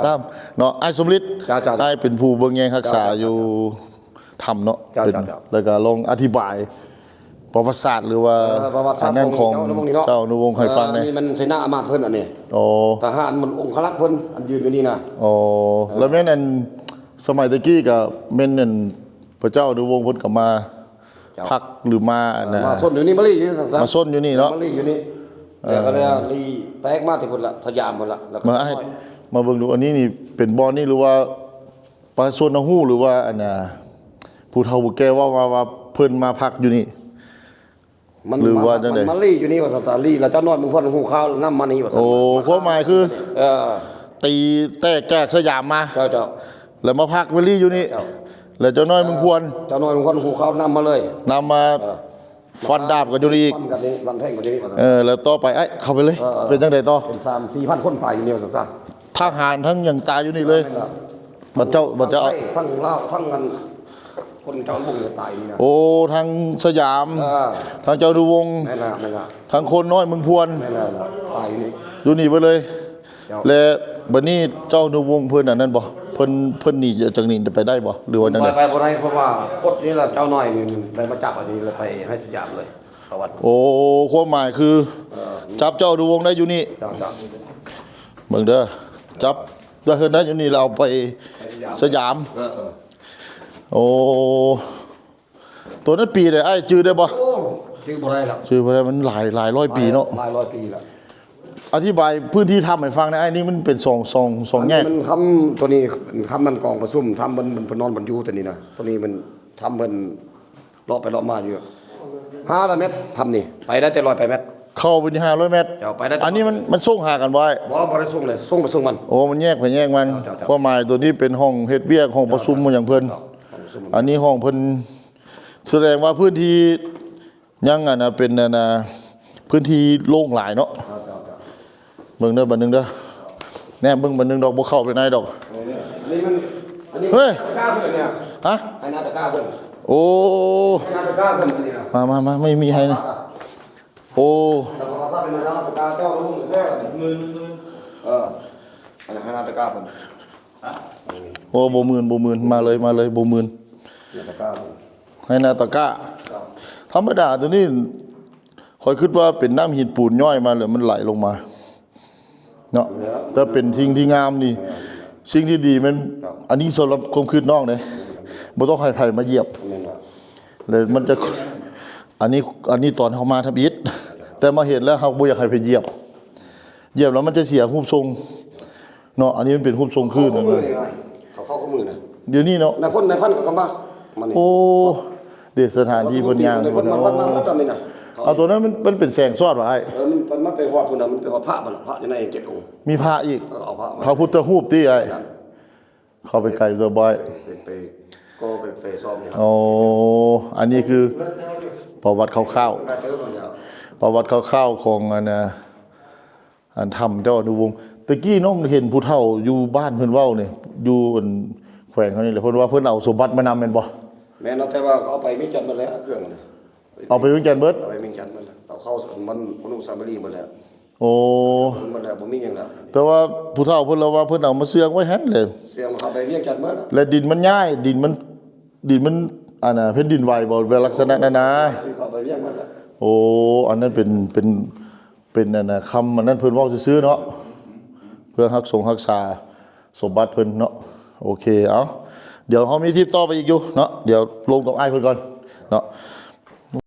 ສາມເນາະ ອ້າຍສົມລິດ ເຈົ້າໆ ອ້າຍເປັນຜູ້ເບິ່ງແຍງຮັກສາ ເຈົ້າໆ ຢູ່ຖ້ຳເນາະ ເຈົ້າໆ ເປັນ ເຈົ້າໆ ແລ້ວກໍລອງອະທິບາຍປະຫວັດສາດ ຫຼືວ່າ ເອີ ປະຫວັດສາດ ອັນນັ້ນຂອງ ຂອງເຈົ້າອະນຸວົງນີ້ເນາະ ເຈົ້າອະນຸວົງໃຫ້ຟັງແດ່. ເອີ ອັນນີ້ມັນເສນາອາມາດເພິ່ນອັນນີ້ ອໍ ທະຫານມັນອົງຄະລັກເພິ່ນອັນຢືນຢູ່ນີ້ນະ. ອໍ ເອີ ແລ້ວແມ່ນອັນສະໄໝແຕ່ກີ້ກໍແມ່ນອັນພະເຈົ້າອະນຸວົງເພິ່ນກໍມາ ເຈົ້າ ພັກ ຫຼືມາອັນນ່າ ມາຊົນຢູ່ນີ້ ມາລີ້ຢູ່ນີ້ ມາຊົນຢູ່ນີ້ເນາະ ມາລີ້ຢູ່ນີ້ ເອີ ແລ້ວກໍເລີຍລີ້ແຕກມາແຕ່ພຸ້ນລະ ສະຫຍາມພຸ້ນລະ ແລ້ວກໍ ມາອ້າຍ ມາເບິ່ງດູ ອັນນີ້ນີ້ເປັນບ່ອນນີ້ ຫຼືວ່າປະຊາຊົນເຮົາຮູ້ ຫຼືວ່າອັນນ່າ ຜູ້ເຖົ້າຜູ້ແກ່ເວົ້າມາວ່າເພິ່ນມາພັກຢູ່ນີ້ ມັນ ຫຼືວ່າຈັ່ງໃດ? ມັນມາລີ້ຢູ່ນີ້ວ່າຊັ້ນຊະ ລີ້ແລ້ວເຈົ້ານ້ອຍເມືອງພວນຫູຂ່າວນຳມານີ້ວ່າຊັ້ນ. ໂອ້ ຄວາມໝາຍຄື ເອີ ຕີແຕກຈາກສະຫຍາມມາ ເຈົ້າໆ ແລ້ວມາພັກມາລີ້ຢູ່ນີ້ ເຈົ້າ ແລ້ວເຈົ້ານ້ອຍເມືອງພວນ ເຈົ້ານ້ອຍເມືອງພວນຫູຂ່າວນຳມາເລີຍ ນຳມາ ເອີ ຟັນດາບກັນຢູ່ນີ້ອີກ ຟັນກັນນີ້ ລັນແທງກັນຢູ່ນີ້ວ່າຊັ້ນ. ເອີ ແລ້ວຕໍ່ໄປ ເອີ ເຂົ້າໄປເລີຍ ເອີ ເປັນຈັ່ງໃດຕໍ່? ເປັນສາມສີ່ພັນຄົນຕາຍຢູ່ນີ້ວ່າຊັ້ນຊະ ທະຫານທັງຫຍັງຕາຍຢູ່ນີ້ເລີຍ. ແມ່ນລະ ບັດເຈົ້າ ບັດເຈົ້າ ທັງໄທ ທັງລາວ ທັງອັນ ຄົນເຈົ້າອະນຸວົງຕາຍນີ້ນະ. ໂອ້ ທັງສະຫຍາມ ເອີ ທັງເຈົ້າອະນຸວົງ ແມ່ນລະ ແມ່ນລະ ທັງຄົນນ້ອຍເມືອງພວນ ແມ່ນລະ ຕາຍຢູ່ນີ້ ຢູ່ນີ້ເບິດເລີຍ. ເຈົ້າ ແລະບັດນີ້ເຈົ້າອະນຸວົງເພິ່ນອັນນັ້ນບໍ່? ເພິ່ນ ເພິ່ນໜີຈາກນີ້ໄປໄດ້ບໍ່ ຫຼືວ່າຈັ່ງໃດ? ໄປ ໄປບໍ່ໄດ້ ເພາະວ່າຄົນນີ້ລະເຈົ້ານ້ອຍນີ້ໄດ້ມາຈັບອັນນີ້ລະໄປໃຫ້ສະຫຍາມເລີຍ ປະຫວັດ. ໂອ້ ຄວາມໝາຍຄື ເອີ ຈັບເຈົ້າອະນຸວົງໄດ້ຢູ່ນີ້. ເຈົ້າ ເຈົ້າ ເບິ່ງເດີ ຈັບ ໄດ້ເພິ່ນໄດ້ຢູ່ນີ້ແລ້ວເອົາໄປ ໄປສະຫຍາມ ສະຫຍາມ. ເອີ ເອີ ໂອ້ ຕົວນັ້ນປີໃດອ້າຍຈື່ໄດ້ບໍ່? ໂອ້ ຈື່ບໍ່ໄດ້ແລ້ວ ຈື່ບໍ່ໄດ້ ມັນຫຼາຍ ຫຼາຍຮ້ອຍປີເນາະ ຫຼາຍ ຫຼາຍຮ້ອຍປີແລ້ວ. ອະທິບາຍພື້ນທີ່ຖ້ຳໃຫ້ຟັງແດ່ອ້າຍ ນີ້ມັນເປັນສອງ ສອງ ສອງແຍກ ອັນນີ້ມັນຖ້ຳ ຕົວນີ້ຖ້ຳມັນກອງປະຊຸມ ຖ້ຳມັນ ມັນນອນມັນຢູ່ຕົວນີ້ນະ ຕົວນີ້ມັນຖ້ຳເພິ່ນ ເລາະໄປເລາະມາຢູ່ ຫ້າຮ້ອຍແມັດ ຖ້ຳນີ້ໄປໄດ້ແຕ່ຮ້ອຍປາຍແມັດ ເຂົ້າໄປນີ້ຫ້າຮ້ອຍແມັດ. ເຈົ້າ ໄປໄດ້ແຕ່ ອັນນີ້ມັນ ມັນສົ່ງຫາກັນບໍ່ອ້າຍ? ບໍ່ ບໍ່ໄດ້ສົ່ງເລີຍ ສົ່ງໄປສົ່ງມັນ. ໂອ້ ມັນແຍກໄປແຍກມັນ. ເຈົ້າ ເຈົ້າ ຄວາມໝາຍຕົວນີ້ເປັນຫ້ອງເຮັດວຽກ ຫ້ອງປະຊຸມ ເຈົ້າ ຫຍັງເພິ່ນ. ເຈົ້າ ຫ້ອງປະຊຸມ ອັນນີ້ຫ້ອງເພິ່ນ ສະແດງວ່າພື້ນທີ່ຍັງອັນນ່າ ເປັນອັນນ່າ ພື້ນທີ່ໂລ່ງຫຼາຍເນາະ. ເຈົ້າ ເຈົ້າ ເຈົ້າ ເບິ່ງເດີ ບັດໜຶ່ງເດີ ແນມເບິ່ງບັດໜຶ່ງດອກ ບໍ່ເຂົ້າໄປໃນດອກ. ນີ້ມັນ ອັນນີ້ ເຮີ້ຍ ຕະກ້າເພິ່ນນີ້ນະ ຮະ? ໄຮ່ນາຕະກ້າເພິ່ນ. ໂອ້ ໄຮ່ນາຕະກ້າເພິ່ນອັນນີ້ນະ. ມາ ມາ ມາ ໄມ່ມີໃຫ້ນະ. ໂອ້ ແລ້ວກໍມາຊັບເປັນນາຕະກ້າເຈົ້າລຸງແທ້ ໝື່ນ ໝື່ນ ເອີ ອັນນັ້ນໄຮ່ນາຕະກ້າເພິ່ນ. ໂອ້ ບໍ່ໝື່ນ ບໍ່ໝື່ນ ມາເລີຍ ມາເລີຍ ບໍ່ໝື່ນ ນາຕະກ້າເພິ່ນ ໄຮ່ນາຕະກ້າ. ທຳມະດາຕົວນີ້ ຂ້ອຍຄິດວ່າເປັນນ້ຳຫີນປູນຍ້ອຍມາ ແລ້ວມັນໄຫຼລົງມາເນາະ. ແຕ່ເປັນສິ່ງທີ່ງາມນີ້ ສິ່ງທີ່ດີແມ່ນ ອັນນີ້ສຳລັບຄວາມຄິດນ້ອງເດ້ ບໍ່ຕ້ອງໃຫ້ໃຜມາຢຽບ ແລ້ວມັນຈະ ອັນນີ້ ອັນນີ້ຕອນເຮົາມາທຳອິດ ແຕ່ມາເຫັນແລ້ວເຮົາບໍ່ຢາກໃຫ້ໃຜຢຽບ ຢຽບແລ້ວມັນຈະເສຍຮູບຊົງເນາະ. ອັນນີ້ມັນເປັນຮູບຊົງຄືນ ເຂົາເຂົ້າຄູ່ມື້ນະ ດຽວນີ້ເນາະ ນາຍພົນ ນາຍພັນເຂົາກໍມາ ມານີ້. ໂອ້ ເດ ສະຖານທີ່ເພິ່ນຍ່າງ ນາຍພົນ ນາຍພັນມາໝົດອັນນີ້ນະ. ເອົາ ຕົວນັ້ນມັນ ມັນເປັນແສງສອດຫວາອ້າຍ? ເອີ ມັນ ມັນໄປຮອດພຸ້ນນະ ມັນໄປຮອດພະມັນ ພະຢູ່ໃນເຈັດອົງ. ມີພະອີກ? ເອີ ເອົາພະມາ ພະພຸດທະຮູບຕິອ້າຍ? ເຂົ້າໄປໃກ້ສະບາຍ ເປັນໄປ ກໍໄປ ໄປຊອມນີ້. ອໍ ອັນນີ້ຄືປະຫວັດຄ່າວໆ ປະຫວັດຄ່າວໆຂອງອັນນ່າ ອັນຖ້ຳເຈົ້າອະນຸວົງ. ແຕ່ກີ້ນ້ອງເຫັນຜູ້ເຖົ້າຢູ່ບ້ານເພິ່ນເວົ້ານີ້ ຢູ່ອັນແຂວງເຮົານີ້ແຫຼະ ເພິ່ນວ່າເພິ່ນເອົາສົມບັດມານຳແມ່ນບໍ່? ແມ່ນເນາະ ແຕ່ວ່າເຂົາເອົາໄປວຽງຈັນໝົດແລ້ວ ເຄື່ອງ. ເອົາໄປວຽງຈັນເບິດ? ເອົາໄປວຽງຈັນໝົດແລ້ວ ເອົາເຂົ້າ ມັນ ອະນຸສາວະລີໝົດແລ້ວ. ໂອ້ ໝົດແລ້ວ ບໍ່ມີຫຍັງແລ້ວ. ແຕ່ວ່າຜູ້ເຖົ້າເພິ່ນລະວ່າເພິ່ນເອົາມາເຊື່ອງໄວ້ຫັ້ນແຫຼະ ເຊື່ອງເຂົ້າໄປວຽງຈັນໝົດ. ແລະດິນມັນຍ້າຍ ດິນມັນ ດິນມັນ ອັນນ່າ ແຜ່ນດິນໄຫວບໍ່ ແບບລັກສະນະນັ້ນນະ. ເຂົ້າໄປວຽງໝົດແລ້ວ. ໂອ້ ອັນນັ້ນເປັນ ເປັນ ເປັນອັນນ່າ ຄຳອັນນັ້ນເພິ່ນເວົ້າຊື່ໆເນາະ ເພື່ອຮັກສົງຮັກສາສົມບັດເພິ່ນເນາະ. ໂອເຄ ເອົາ ດຽວເຮົາມີທຣິບຕໍ່ໄປອີກຢູ່ເນາະ ດຽວລົມກັບອ້າຍເພິ່ນກ່ອນເນາະ.